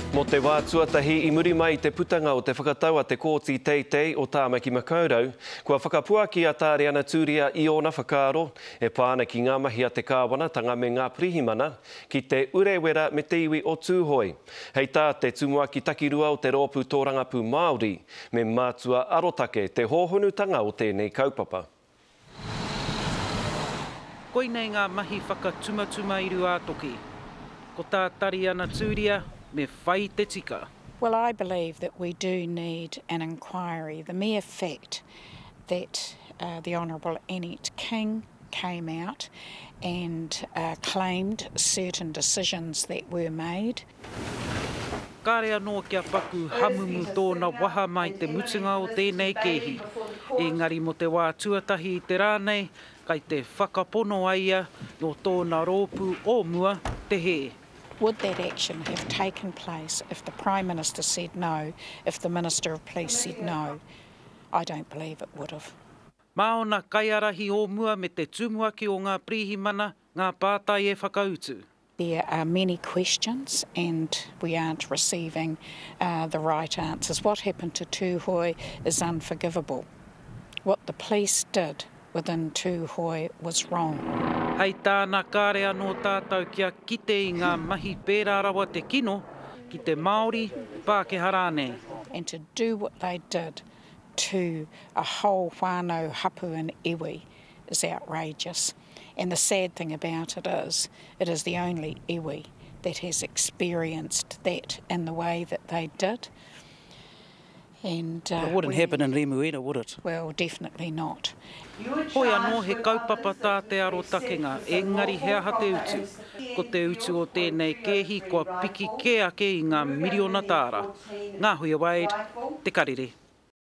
Mō te wā tuatahi i muri mai i te putanga o te whakatau a te Kōti Teitei o Tāmaki Makaurau, kua whakapuaki a Tāriana Tūria i ōna whakaaro e pā ana ki ngā mahi a te kāwanatanga me ngā pirihimana ki Te Urewera me te iwi o Tūhoe. Hei tā te tumuaki takirua o te Rōpū Tōrangapū Māori, me mātua arotake te hōhonutanga o tēnei kaupapa. Koinei ngā mahi whakatumatuma i Ruātoki. Ko tā Tariana Tūria, me whai te tika. Well I believe that we do need an inquiry. The mere fact that the Honourable Annette King came out and claimed certain decisions that were made. Kāre anō kia paku hamumu tōna waha mai te mutunga o tēnei kēhi. Engari mō te wā tuatahi i te rā nei, kai te whakapono a ia nō tōna rōpū o mua te hē. Would that action have taken place if the Prime Minister said no, if the Minister of Police said no? I don't believe it would have. Mā ōna kaiārahi o mua me te tumuaki o ngā pirihimana ngā pātai e whakautu. There are many questions and we aren't receiving the right answers. What happened to Tūhoe is unforgivable. What the police did within Tūhoe was wrong. Hei tāna kāre anō tātou kia kite i ngā mahi pērā rawa te kino ki te Māori, Pākehā rānei. And to do what they did to a whole whānau, hapu and iwi is outrageous. And the sad thing about it is, it is the only iwi that has experienced that in the way that they did. And, uh, it wouldn't happen in Remuera, would it? Well, definitely not. Hoi anō he kaupapa tā te arotakenga, engari he aha te utu? Ko te utu o tēnei kēhi kua piki kē ake i ngā miriona tāra. Ngāhuia Wade, Te Karere.